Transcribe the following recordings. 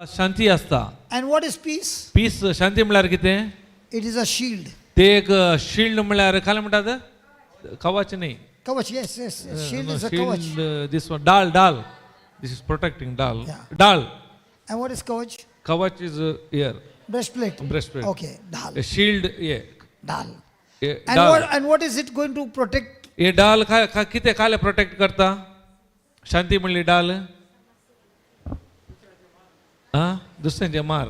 शांती आसता. And what is peace? Peace शांती म्हळ्यार कितें? It is a shield. ते एक शिल्ड म्हळ्यार काय म्हणटात, कवच न्ही. Kavach, yes. Shield is a kavach. Shield, this one Dal Dal, this is protecting Dal. Dal. And what is kavach? Kavach is here. Breastplate. Breastplate. Okay, dal. Shield ये. Dal. ये And Dal. what is it going to protect? हे डाल काय कितें काय protect करता? शांती म्हणली डाल आ दुसऱ्यांचे मार.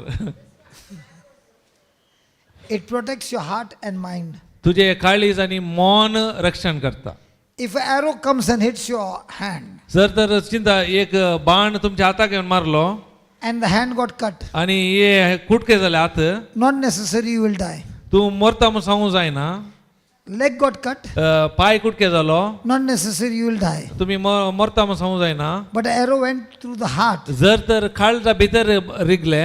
It protects your heart and mind. तुझे काळीज आणि मौन रक्षण करता. If an arrow comes and hits your hand जर तर चिंता एक बाण तुमच्या हाताक येवन मारलो and the hand got cut, आणि हे कुटके जाले हात, not necessary you will die. तूं मरता म्हूण सांगूंक जायना. Leg got cut, पांय कुटके जालो, not necessary you will die. तुमी मरता म्हूण सांगूंक जायना. But arrow went through the heart, जर तर काळजा भितर रिगले,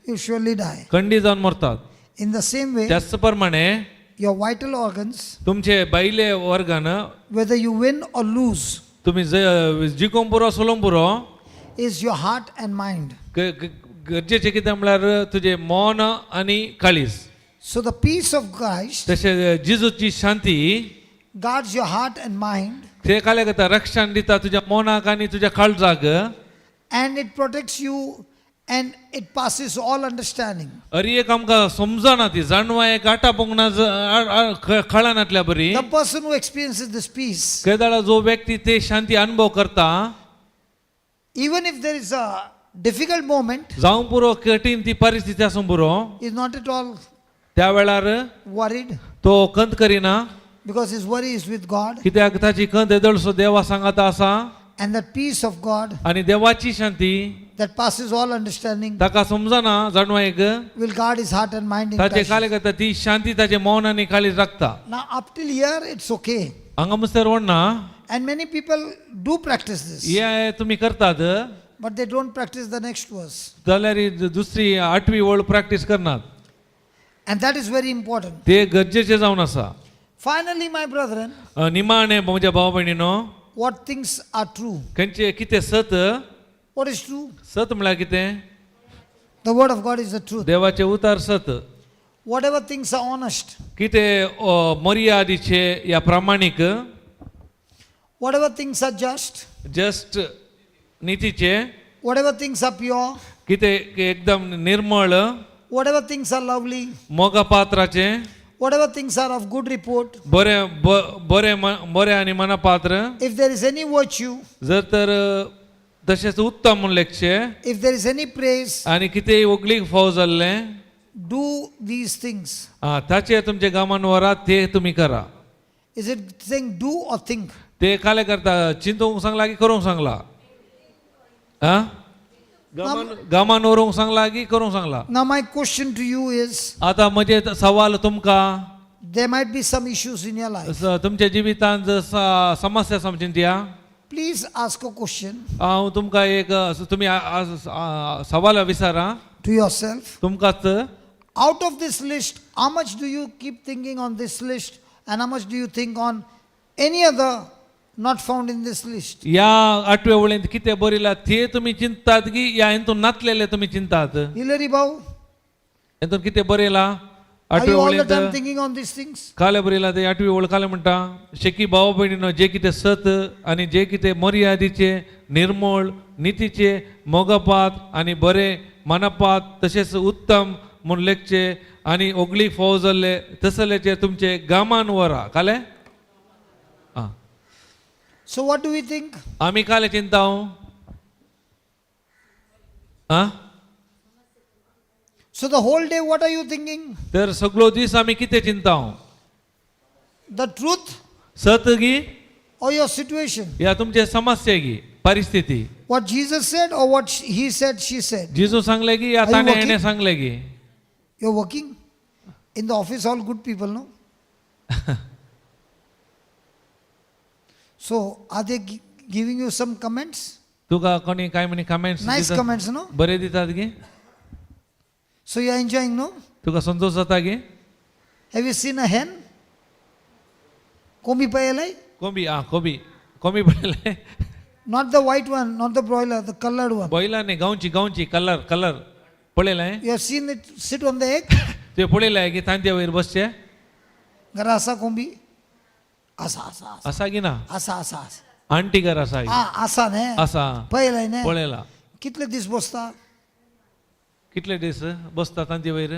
you surely die. कंडी जावन मरतात. In the same way, त्याच प्रमाणे your vital organs, तुमचे ballet organ, whether you win or lose, तुम्ही जिकोंक पुरो सोलोंक पुरो, is your heart and mind. गरजेचें कितें म्हळ्यार तुजें मन आनी काळीज. So the peace of Christ तशें जेजूची शांती guards your heart and mind, ते काय करता, रक्षण दिता तुज्या मनाक आनी तुज्या काळजाक. And it protects you and it passes all understanding. अरे एक आमकां समजना ती जाणवाय गाटा पोंगना कळनातल्या बरी. The person who experiences this peace, केदाळा जो व्यक्ती ते शांती अनुभव करता, even if there is a difficult moment, जावं पुरो कठीण ती परिस्थिती आसूं पुरो, is not at all त्या वेळार worried तो कंत करिना, because his worry is with God, कित्याक ताची कंत येदोळसो देवा सांगाता आसा. And that peace of God आनी देवाची शांती that passes all understanding ताका समजना जाणवायक will guard his heart and mind in ताचे Christ. काले करता ती शांती ताचे मौन आनी काळीज राखता. Now, up till here, it's okay. हांगा मुस्तर वडना. And many people do practice this, हे तुमी करतात, but they don't practice the next verse. जाल्यार ही दुसरी आठवी वळ प्रॅक्टीस करनात. And that is very important. ते गरजेचे जावन आसा. Finally, my brethren, निमाणे म्हज्या भाव भयणीनो, what things are true? खंयचे कितें सत? What is true? सत म्हळ्यार कितें? The word of God is the truth. देवाचें उतार सत. Whatever things are honest, कितें मर्यादीचे या प्रामाणीक, whatever things are just, just नितीचे, whatever things are pure, कितें एकदम निर्मळ, whatever things are lovely, मोगा पात्राचे, whatever things are of good report, बरें बरें बरें आनी मनापात्र, if there is any virtue, जर तर तशेंच उत्तम म्हूण लेखचें, if there is any praise, आनी कितेंय वगलीक फाव जाल्लें, do these things. आं ताचेर तुमचे गामान व्हरात, ते तुमी करा. Is it saying do or think? ते काले करता, चिंतूंक सांगला की करूंक सांगला? आं गामान व्हरूंक सांगला की करूंक सांगला? Now, my question to you is, आतां म्हजें सवाल तुमकां, there might be some issues in your life. तुमच्या जिवितांत जर समस्या समजून दिया. Please ask a question हांव तुमकां एक तुमी सवाल विचारा to yourself. तुमकांच. Out of this list, how much do you keep thinking on this list and how much do you think on any other not found in this list? ह्या आठव्या वळींत कितें बरयलां ते तुमी चिंततात की ह्या हितून नातलेले तुमी चिंतात? Hillary Bau, हितून कितें बरयलां are आठव्या you all the time वळींत? thinking on these things? काले बरयलां ते आठवी वळ काले म्हणटा, शेकी भाव भयणीनो, जे कितें सत आनी जे कितें मर्यादीचे, निर्मळ, नितीचे, मोगपात आनी बरें मनपात तशेंच उत्तम म्हूण लेखचे आनी ओगली फोव जाल्ले तसलेचे तुमचे गामान व्हरा. काले आं. So, what do we think? आमी काले चिंता आं. So, the whole day, what are you thinking? तर सगळो दीस आमी कितें चिंता? The truth सत गी or your situation? या तुमचे समस्या गी परिस्थिती? What Jesus said or what he said, she said? जेजू सांगले की या Are you ताणें working? हेणें सांगले की? You're working in the office, all good people, no? So, are they giving you some comments? तुका कोणी काय म्हणी comments? Nice comments, no? बरे दितात गी? So, you're enjoying, no? तुका संतोष जाता गी? Have you seen a hen? Komi payalai? कोंबी आं, कोंबी कोंबी पळयलें? Not the white one, not the broiler, the colored one. Boiler न्ही, गांवची गांवची कलर कलर पळयलें. You have seen it sit on the egg? तुवें पळयलें की तांतया वयर बसचें? घरा आसा कोंबी? आसा आसा आसा. आसा की ना? आसा आसा आसा. आंटी घर आसा. आ आसा न्ही? आसा. पळयलें न्ही? पळयला. कितले दीस बसता? कितले दीस बसता तांचे वयर?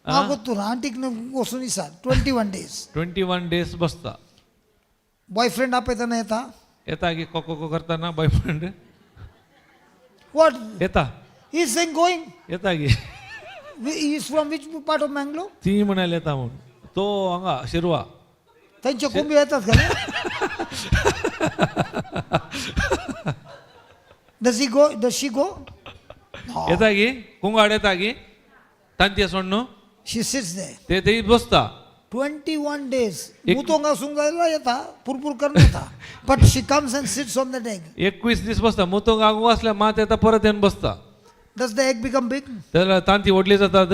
हांव गोत्तू ना आंटीक वचून दिसा 21 days. 21 days बसता. बॉयफ्रेंड आपयतना येता. येता की कोको को करताना बॉयफ्रेंड? What? येता. He is saying going. येता की. He is from which part of Mangalore? ती म्हणाले येता म्हणून तो हांगा शिरवा. तांचे कोंबी येतात का? Does he go? Does she go? येता की कुंगाड येता की तांचे सोडून. She sits there. ते थंय बसता. 21 days. एक- मुतोंग आसूंक जाय येता पुरपूर करून येता, but she comes and sits on that egg. 21 दीस बसता. मुतोंग आगू असल्या मात येता परत येवन बसता. Does the egg become big? जाल्यार तांती व्हडली जातात.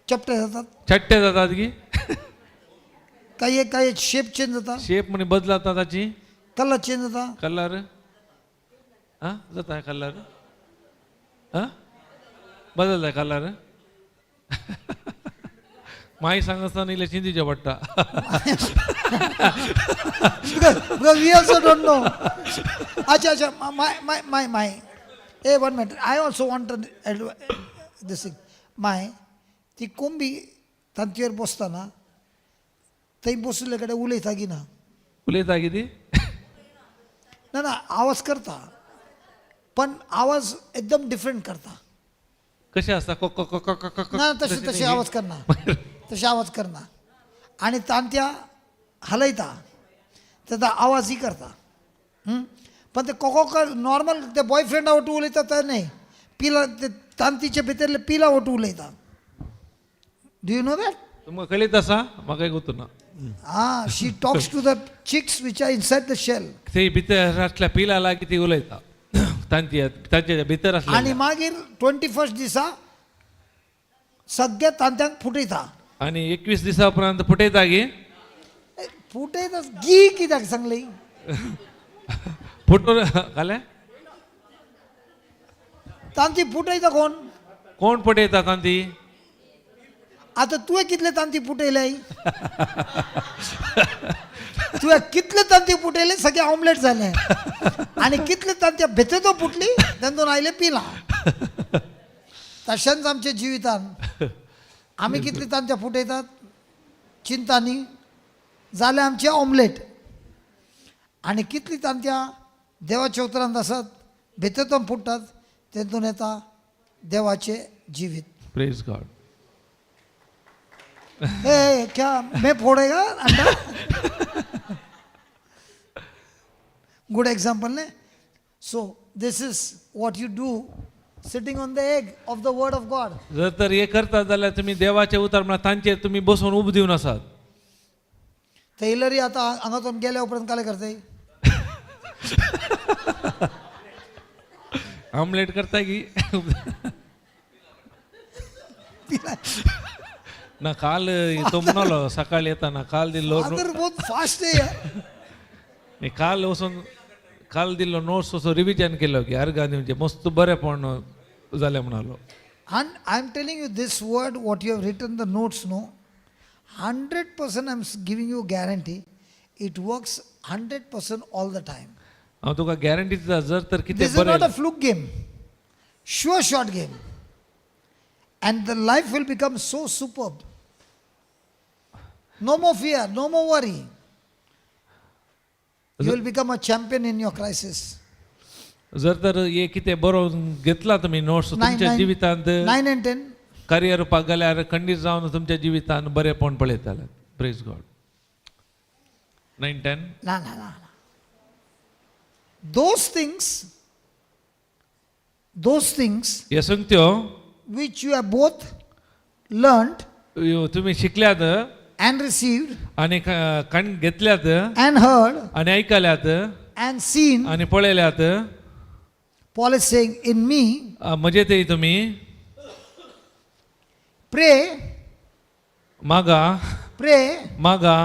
चपटे जातात. चट्टे जातात की. काही एक काही शेप चेंज जाता. शेप म्हणी बदलाता ताची. कलर चेंज जाता. कलर आ जाता कलर आ बदलता कलर. माई सांगतना इल्लें चिंतीचें पडटा. Because we also don't know. अच्छा अच्छा, my my my my a one minute, I also want this thing. My ती कोंबी तांचेर बसतना थंय बशिल्ले कडेन उलयता की ना? उलयता की ती? ना ना, आवाज करता पण आवाज एकदम डिफरंट करता. कशें आसता? को को को को को को. ना, तशें तशें आवाज करना, तशें आवाज करना आनी तांत्या हालयता तेचा आवाजही करता. हं? पण ते कोको नॉर्मल ते बॉयफ्रेंडा वटू उलयता ते न्ही, पिला ते तांतीचे भितरले पिला वटू उलयता. Do you know that? तुमकां कळीत आसा, म्हाका गोतू ना. Ah, she talks to the chicks which are inside the shell. ती भितर आसल्या पिला लागीं ती उलयता तांची तांच्या भितर आनी आसल्या. मागीर 21st दिसा सगळ्या तांत्यांक फुटयता. आनी 21 दिसा उपरांत फुटयता की. ए, फुटयता गी कित्याक सांगली? फुटून घालें. तांती फुटयता कोण? कोण फुटयता तांती? आता तुवें कितले तांती फुटयले? तुवें कितले तांती फुटयले? सगळे ऑमलेट जाले. आनी कितले तांत्या भितर तो फुटली तेंतून आयले पिला. तशेंच आमच्या जिवितान आमी कितली तांत्या फुटयतात चिंतांनी जालें आमचें ऑमलेट, आनी कितली तांत्या देवाच्या उतरांत आसात भितर तो फुट्टात तेतून येता देवाचें जिवीत. Praise God. ए क्या मैं फोड़ेगा अंडा? गुड एग्जाम्पल ने. So this is what you do sitting on the egg of the word of God. जर तर हे करतात जाल्यार तुमी देवाचें उतर म्हळ्यार तांचेर तुमी बसून उब दिवन आसात. ते हिलरी आता हांगासून गेल्या उपरांत काय करते? आमलेट करता की ना? काल तो म्हणालो सकाळी येताना काल दिल्लो. फादर बहुत फास्ट आहे यार. काल वचून काल दिल्लो नोट्स असो रिविजन केलो की अर्गां दिवचे मस्त बरेपण जालें म्हणालो. And I am telling you this word, what you have written the notes, no, 100% I am giving you guarantee, it works 100% all the time. हांव तुका गॅरंटी दिता जर तर कितें This is not बरें. a fluke game, sure shot game. And the life will become so superb. No more fear, no more worry. You will become a champion in your crisis. जर तर हे कितें बरोवन घेतला तुमी नोट्स Nine, तुमच्या nine, जिवितांत 9 and 10. कार्य रुपाक गेल्यार खंडीत जावन तुमच्या जिवितांत बरेपण पळयताले. Praise God. 9 10. No, no, no, no. Those things, those things हे संगत्यो which you have both learnt ह्यो तुमी शिकल्यात and received आनी कण घेतल्यात and heard आनी आयकल्यात and seen, आनी पळयल्यात. Paul is saying, in me, म्हजे ते तुमी pray, मागा, pray, मागा,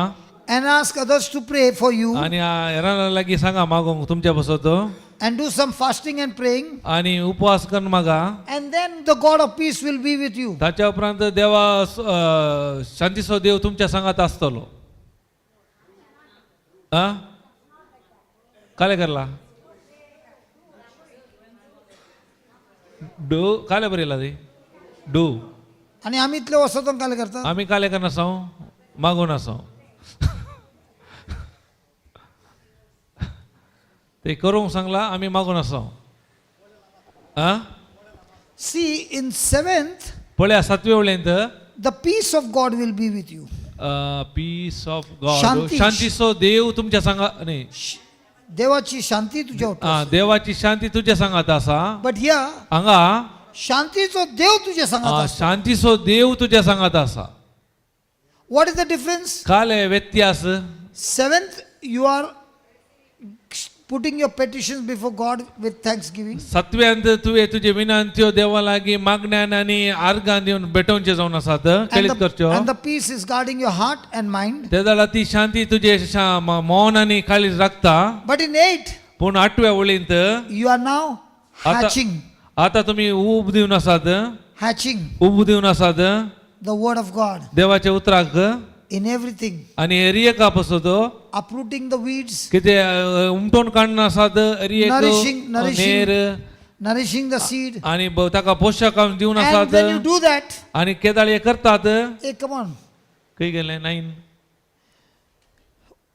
And ask others to pray for you आनी हेरां लागीं सांगा मागोंक तुमच्या पासत and do some fasting and praying. आनी उपवास करून मागा. And then the God of peace will be with you. ताच्या उपरांत देवा शांतीचो देव तुमच्या सांगात आसतलो. आ काले करला do काले बरयला ते do. आनी आमी इतले वसतोन काले करता. आमी काले करना साव मागून आसाव ते करूंक सांगला आमी मागून आसाव. आ See, in seventh, पळया सातवे वळेंत the peace of God will be with you. Peace of God शांती. शांतीचो देव तुमच्या सांगा न्ही. देवाची शांती तुझ्या ओटो. आ, देवाची शांती तुझ्या सांगात आसा. बट here हांगा शांतीचो देव तुझ्या सांगात आ, आसा. शांतीचो देव तुझ्या सांगात आसा. What is the difference? Kale व्यत्यास. Seventh, you are putting your petitions before God with thanksgiving. सातव्यांत तुवें तुजे विनंत्यो देवा लागीं मागण्यान आनी आर्गान दिवन भेटोवचे जावन आसात And केळीत the, करच्यो. and the peace is guarding your heart and mind. ते जाल्यार ती शांती तुजे मौन आनी काळीज राखता. But in eight, पूण आठव्या वळींत you are now आता hatching, आता तुमी ऊब दिवन आसात. hatching ऊब दिवन आसात the word of God देवाच्या उतराक in everything, आनी एरियेका पासत uprooting the weeds, कितें उमटोवन काडून आसात एरियेक Nourishing, nourishing. Ner nourishing the seed. आनी ताका पोशक दिवन And आसात. when you do that, आनी केदाळ हे करतात. Hey, come on. खंय गेले nine.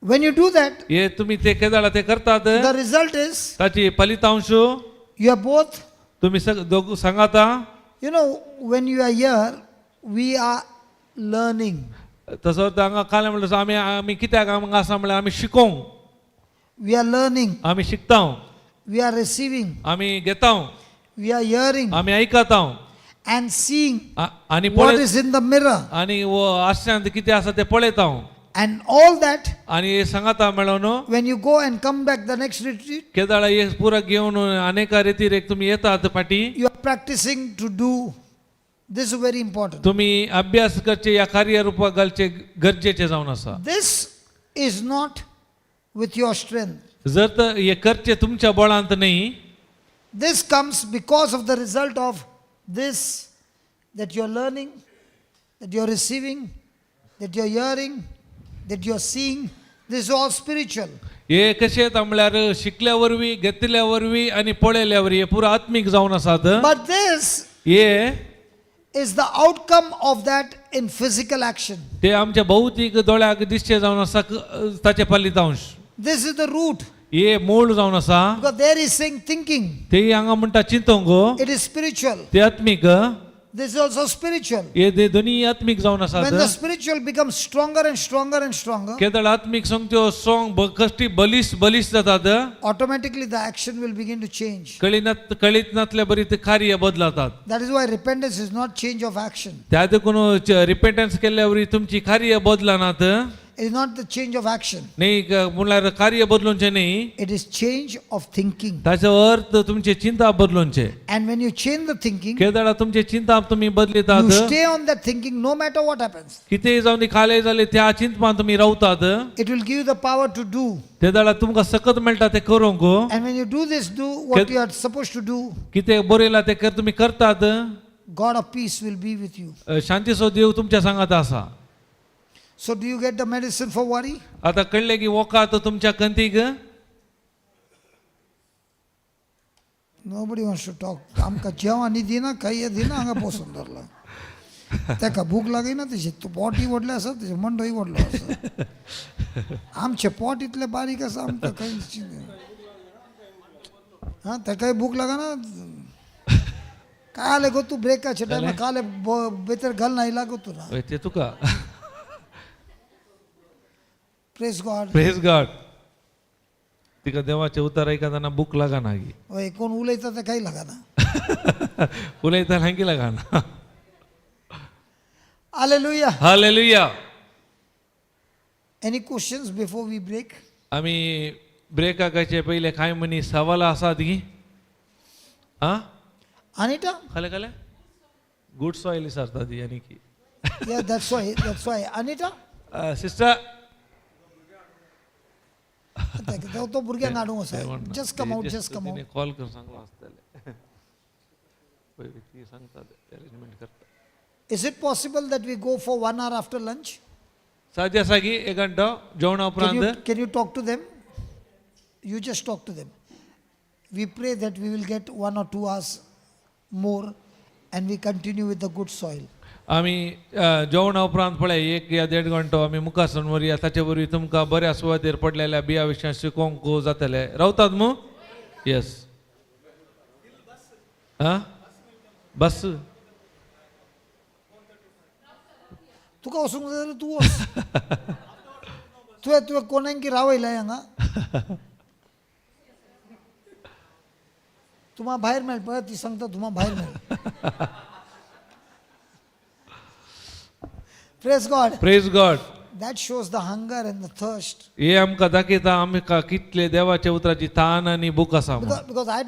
When you do that, हे तुम्ही ते केदाळ ते करतात. the result is ताची फलितांश you are both. तुम्ही दोग सांगाता. You know, when you are here, we are learning. तसो तर हांगा काल म्हणल्यार आमी आमी कित्याक हांगा आसा म्हणल्यार आमी शिकोंक. We are learning. आमी शिकता. We are receiving. आमी घेता. We are hearing आमी आयकता. And seeing आनी what पळय is in the mirror. आनी वो आरशांत कितें आसा तें पळयता. And all that, आनी हे सांगाता मेळोन when you go and come back the next retreat, केदाळा हे पुरा घेवन अनेका रितीर तुमी येतात फाटी. you are practicing to do. This is very important. तुमी अभ्यास करचे ह्या कार्य रुपाक घालचे गरजेचे जावन आसा. This is not with your strength. जर तर हे करचे तुमच्या बळांत न्ही. This comes because of the result of this, that you're learning, that you're receiving, that you're hearing, that you're seeing. This is all spiritual. हे कशें येता म्हणल्यार शिकल्या वरवीं घेतल्या वरवीं आनी पळयल्या वरवीं हे पुरा आत्मीक जावन आसात. But this hey is the outcome of that in physical action. ते आमच्या भौतीक दोळ्याक दिसचे जावन आसा ताचे फलितांश. This is the root. हे मूळ जावन आसा. Because there is saying thinking. ते हांगा म्हणटा चिंतोंक. It is spiritual. ते आत्मीक. This is also spiritual. हे ते दोनी आत्मीक जावन आसात. When the spiritual becomes stronger and stronger and stronger, केदळ आत्मीक सोंगत्यो सोंग कश्टी बलिश्ट बलिश्ट जातात. Automatically the action will begin to change. कळीत कळीत नातले बरी ते कार्य बदलतात. That is why repentance is not change of action. त्या देखून रिपेंटन्स केल्ल्या वरी तुमची कार्य बदलनात. It is not the change of action. न्ही म्हणल्यार कार्य बदलूनचें न्ही. It is change of thinking. ताचो अर्थ तुमची चिंता बदलूनचें. And when you change the thinking, केदळा तुमची चिंता तुमी बदलितात. you stay on that thinking no matter what happens. कितेंय जावन खाले जाले त्या चिंतपान तुमी रावतात. It will give you the power to do. ते वेळार तुमकां सकत मेळटा तें करूंक. And when you do this, do what you are supposed to do, कितें बरयलां तें कर तुमी करतात. God of peace will be with you. शांतीचो देव तुमच्या सांगात आसा. So, do you get the medicine for worry? आतां कळ्ळें की वखद तुमच्या कंतीक. Nobody wants to talk. आमकां जेवण दिना खाय दिना हांगा बसून धरला. ताका भूक लागना तेजें पोटय व्हडलें आसा तेजें मंडोय व्हडलो आसा. आमचें पोट इतलें बारीक आसा आमकां कांय आं ताकाय भूक लागना. काल गो तूं ब्रेकाच्या टायमार काल भितर घालना येयला गो तुला. हय ते तुका. Praise God. Praise God. तिका देवाचें उतर आयकतना भूक लागना गी. हय कोण उलयता तें कांय लागना. उलयता हांगी लागना. Hallelujah. Hallelujah. Any questions before we break? आमी ब्रेकाचे पयले कांय मनीस सवालां आसात की आं. अनिटा? खाले खाले गुड सॉयल विचारता ती आनी की. Yeah, that's why. That's why. Anita? Sister. तो तो भुरग्यांक हाडूंक वचोन just come out, just come out. Call करून सांगलो आसतलें. पळय ती सांगता, अरेंजमेंट करता. Is it possible that we go for one hour after lunch? साध्य आसा की एक घंटो जेवणा Can उपरांत? you, can you talk to them? You just talk to them. We pray that we will get 1 or 2 hours more and we continue with the good soil. आमी जेवणा उपरांत पळय एक या देड घंटो आमी मुखार व्हरया. ताचे वरवीं तुमकां बऱ्या सुवातेर पडलेल्या बिया विशयान शिकोवंक जातले. रावतात मू? येस. आं, बस. तुका वचूंक जाय जाल्यार तूं वच. तुवें तुवें कोणाक रावयलाय हांगा? तुमा भायर मेळ. पळय, ती सांगता तुमा भायर मेळ. Praise God. Praise God. That shows the hunger and the thirst. हे आमकां दाखयता आमकां कितले देवाच्या उतराची तान आनी भूक आसा म्हूण. Because I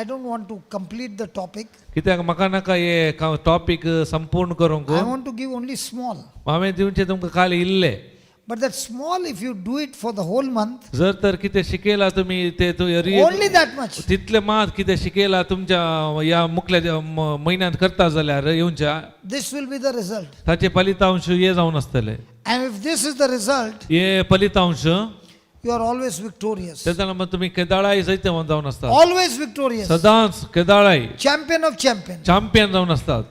don't want to complete the topic. कित्याक म्हाका नाका हे टॉपीक संपूर्ण करूंक. I want to give only small. हांवें दिवचे तुमकां काल इल्ले. But that small, if you do it for the whole month, जर तर कितें शिकयला तुमी ते तूं only that much, तितले मात कितें शिकयला तुमच्या ह्या मुखल्या म्हयन्यांत करता जाल्यार येवच्या, this will be the result. ताचे फलितांश हे जावन आसतले. And if this is the result, हे फलितांश, you are always victorious. तेन्ना मग तुमी केदाळाय जैतवंत जावन आसतात. Always victorious. सदांच केदाळाय Champion of champion. Champion जावन आसतात.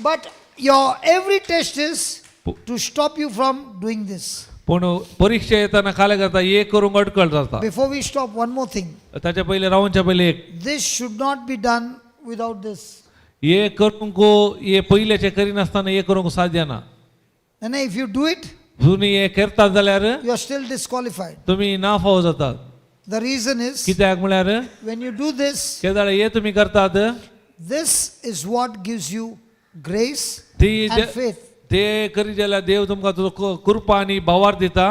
But your every test is to stop you from doing this. पूण परिक्षा येताना खाल्या करता हे करूंक अडकळ जाता. Before we stop, one more thing. ताच्या पयलीं रावच्या पयलीं एक. This should not be done without this. हे करूंक हे पयल्याचे करिनासतना हे करूंक साध्य ना. And if you do it, तुमी हे करतात जाल्यार you are still disqualified. तुमी ना फावो जातात. The reason is, कित्याक म्हळ्यार when you do this, केदाळ हे तुमी करतात, this is what gives you grace ती and faith. ते करीत जाल्यार देव तुमकां तुजो कृपा आनी भावार दिता.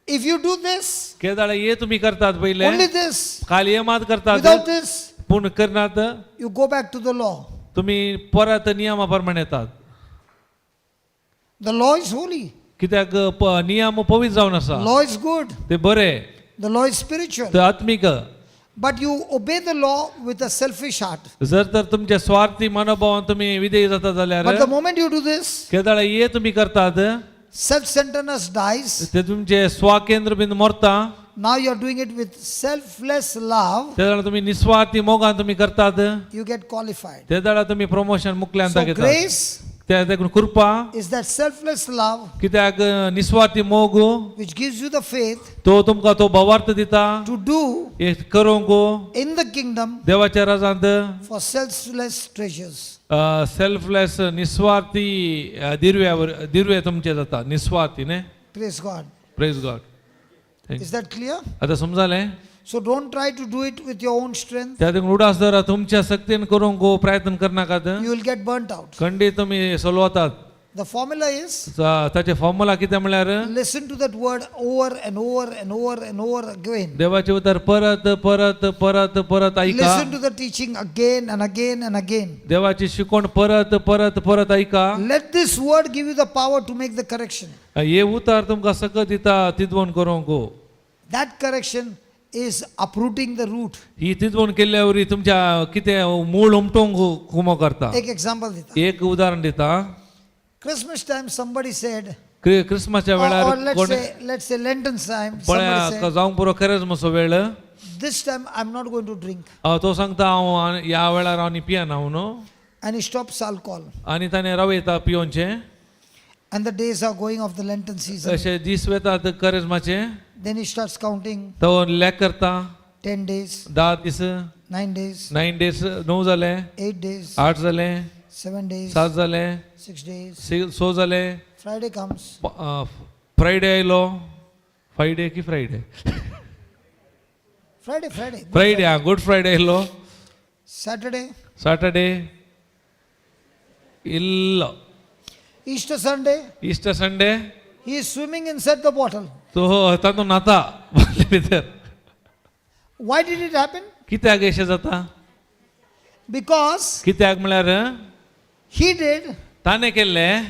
If you do this, केदाळ हे तुमी करतात पयले, only this, काल हे मात करतात, without this, पूण करनात, you go back to the law. तुमी परत नियमा प्रमाण येतात. The law is holy, कित्याक नियम पवित्र जावन आसा. Law is good, ते बरे. The law is spiritual. ते आत्मीक. But you obey the law with a selfish heart. जर तर तुमच्या स्वार्थी मनोभावान तुमी विधेय जाता जाल्यार, But the moment you do this, केदाळ हे तुमी करतात, self centeredness dies. ते तुमचे स्वकेंद्र बिंदू मरता. Now you are doing it with selfless love, तेदळा तुमी निस्वार्थी मोगान तुमी करतात, you get qualified. तेदळा तुमी प्रमोशन मुकल्यान So, घेतात. grace त्या देखून कृपा is that selfless love कित्याक निस्वार्थी मोग which gives you the faith तो तुमकां तो भावार्थ दिता to do हे करूंक in the kingdom देवाच्या राजांत for selfless treasures. Selfless निस्वार्थी दिर्व्यावर दिर्वे तुमचे जाता निस्वार्थी न्ही. Praise God. Praise God. Is that clear? आतां समजालें? So don't try to do it with your own strength. त्या देखून उडास धरा तुमच्या शक्तीन करूंक प्रयत्न करनाकात. You will get burnt out. खंडीत तुमी सोलवतात. The formula is ताचे फॉर्मुला कितें म्हळ्यार, listen to that word over and over and over and over again. देवाचे उतर परत परत परत परत ऐका. Listen to the teaching again and again and again. देवाची शिकवण परत परत परत ऐका. Let this word give you the power to make the correction. हे उतर तुमकां सकत दिता तिजवण करूंक. That correction is uprooting the root. ही तिजवण केल्ल्या वरी तुमच्या कितें मूळ उमटोवंक कुमो करता. एक example दिता. एक उदाहरण दिता. Christmas time somebody said, क्रिसमसच्या or वेळार let's कोण say let's say Lenten time, somebody पळया said, जावंक पुरो खरेंच मसो वेळ. this time I'm not going to drink. तो सांगता हांव ह्या वेळार हांव पियना हांव न्हू. And he stops alcohol. आनी ताणें रावयता पियोनचें. And the days are going of the Lenten season. अशे दीस वेतात करेजमाचे. Then he starts counting तो लेक करता. 10 days, 10 दीस, 9 days, 9 days, 9 जाले, 8 days, 8 जाले, 7 days, 7 जाले, 6 days. 6 जाले. Friday comes. Friday आयलो. फ्रायडे की फ्रायडे? Friday, Friday. Friday, आं, गुड फ्रायडे आयलो. Saturday, Saturday इल्लो. Easter Sunday, Easter Sunday. He is swimming inside the bottle. तो तातूंत न्हाता बाटले भितर. Why did it happen? कित्याक अशें जाता? Because कित्याक म्हळ्यार he did ताणें केल्लें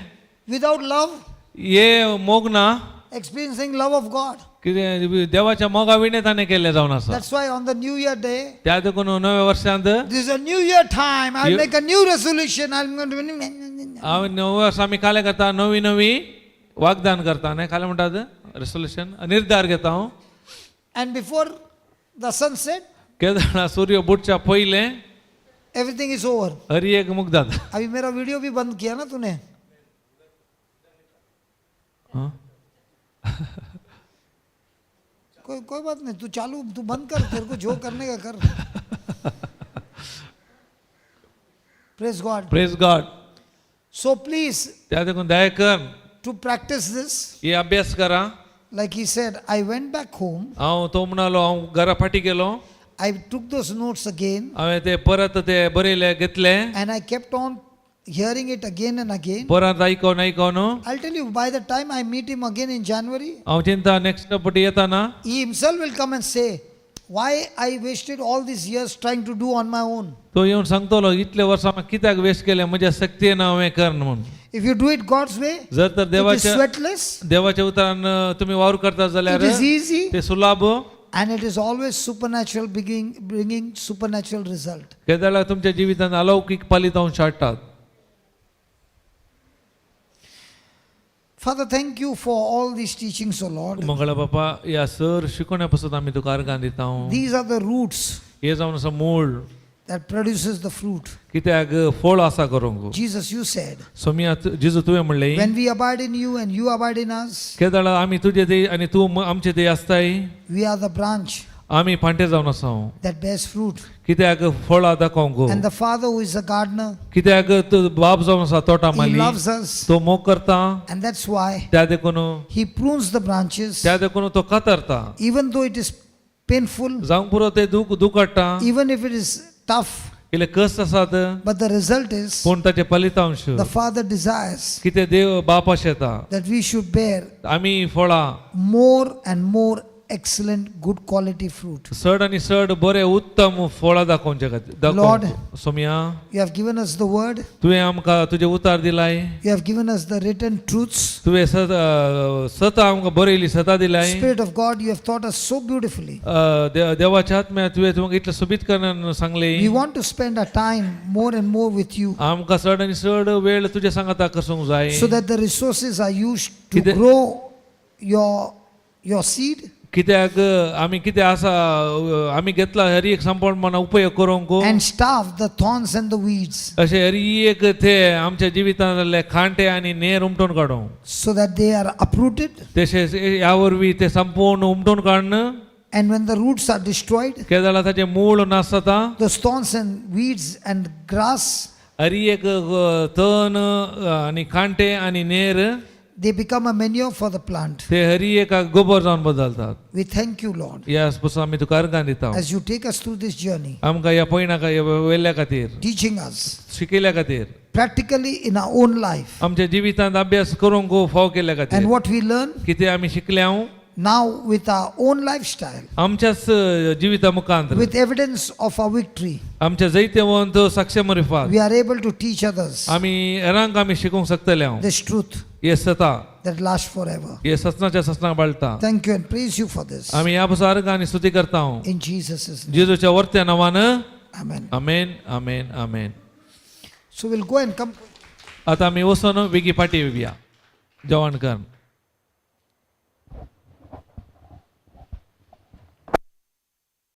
without love, हे मोग ना, experiencing love of God. कितें देवाच्या मोगा विणे ताणें केल्लें जावन आसा. That's why on the New Year day, त्या देखून नव्या वर्षांत this is a New Year time. I'll make a new resolution. I'm going to. हांव नव्या वर्सा आमी कालें करता, नवी नवी वागदान करता न्ही, कालें म्हणटात रेसोल्युशन, निर्धार घेता हांव. And before the sunset, केदळा सूर्य बुडच्या पयलें everything is over. हरी एक मुग्ध जाता. अभी मेरा वीडियो भी बंद किया ना तूने. हं? कोई कोई बात नहीं, तू चालू, तू बंद कर, तेरे को जो करने का कर. Praise God. Praise God. So please त्या देखून दया कर to practice this. हे अभ्यास करा. Like he said, I went back home. हांव तो म्हणालो, हांव घरा फाटी गेलो. I took those notes again हांवें ते परत ते बरयले घेतले and I kept on hearing it again and again. परत आयकोन आयकोन. I'll tell you, by the time I meet him again in January, हांव चिंता नेक्स्ट पटी येताना he himself will come and say, "Why I wasted all these years trying to do on my own?" तो येवन सांगतलो, इतले वर्सां हांवें कित्याक वेस्ट केले म्हज्या शक्तीन हांवें कर म्हूण. If you do it God's way, जर तर it is देवाच्या sweatless, देवाच्या उतरान तुमी वावर करता जाल्यार it is easy, ते सुलाभ and it is always supernatural, bringing supernatural result. केदळा तुमच्या जिवितान अलौकीक पालितांश हाडटात. Father, thank you for all these teachings, O Lord. Mangala बापा, ह्या सर शिकोवण्या पासून आमी तुका अर्गां दिता. These are the roots हे जावन आसा मूळ that produces the fruit. कित्याक फळ आसा करूंक. Jesus, you said, सोमिया जेजू तुवें म्हणलें, when we abide in you and you abide in us, केदळा आमी तुजे ते आनी तूं आमचे ते आसताय, we are the branch आमी फांटे जावन आसा that bears fruit. कित्याक फळां दाखोवंक. And the Father who is a gardener, कित्याक तूं बाप जावन आसा तोटा he माली loves us. तो मोग करता. And that's why त्या देखून he prunes the branches, त्या देखून तो कातरता, even though it is painful, जावंक पुरो ते दूख दुखडटा, even if it is tough. इल्ले कश्ट आसात, But the result is पूण ताचे फलितांश the Father desires कितें देव बाप आशेता that we should bear आमी फळां more and more excellent, good quality fruit. चड आनी चड बरे उत्तम फळां दाखोवचे खातीर Lord. दाखोवंक. Somaiya, You have given us the word, तुवें आमकां तुजें उतार दिलाय. You have given us the written truths. तुवें सत सत आमकां बरयली सता दिलाय. Spirit of God, you have taught us so beautifully. देवाच्या आत्म्या, तुवें तुमकां इतलें सोबीत करणान सांगलें. We want to spend our time more and more with you आमकां चड आनी चड वेळ तुज्या सांगाता कसूंक जाय so that the resources are used to grow your seed कित्याक आमी कितें आसा आमी घेतला हर एक संपवणपणा उपयोग करूंक and starve the thorns and the weeds अशें हर एक ते आमच्या जिवितांत जाल्ले खांटे आनी नेर उमटून काडूंक so that they are uprooted. तशेंच ह्या वरवीं ते संपूर्ण उमटून काडून And when the roots are destroyed, केदळा ताचें मूळ नासता, those thorns and weeds and grass, हर एक तण आनी कांटे आनी नेर they become a manure for the plant. ते हरी एका गोबर जावन बदलतात. We thank you, Lord, ह्या पसून आमी तुका अर्गां दिता as you take us through this journey, आमकां ह्या पयणा वेल्या खातीर, teaching us शिकयल्या खातीर, practically in our own life. आमच्या जिवितांत अभ्यास करूंक फाव केल्ल्या And खातीर. what we learn कितें आमी शिकले हांव now with our own lifestyle, आमच्याच जिविता मुखांत, with evidence of our victory, आमच्या जैतवंत साक्ष मरिफात we are able to teach others आमी हेरांक आमी शिकूंक शकतले हांव this truth हे सता that lasts forever. हे ससनाच्या ससनाक बाळटा. Thank you and praise you for this. आमी ह्या पासून अर्गां आनी स्तुती करता हांव In Jesus' name. जेजूच्या वर्त्या नांवान. Amen. Amen, amen, amen. So we'll go and come. आतां आमी वचून बेगी फाटी येवया जेवण कर.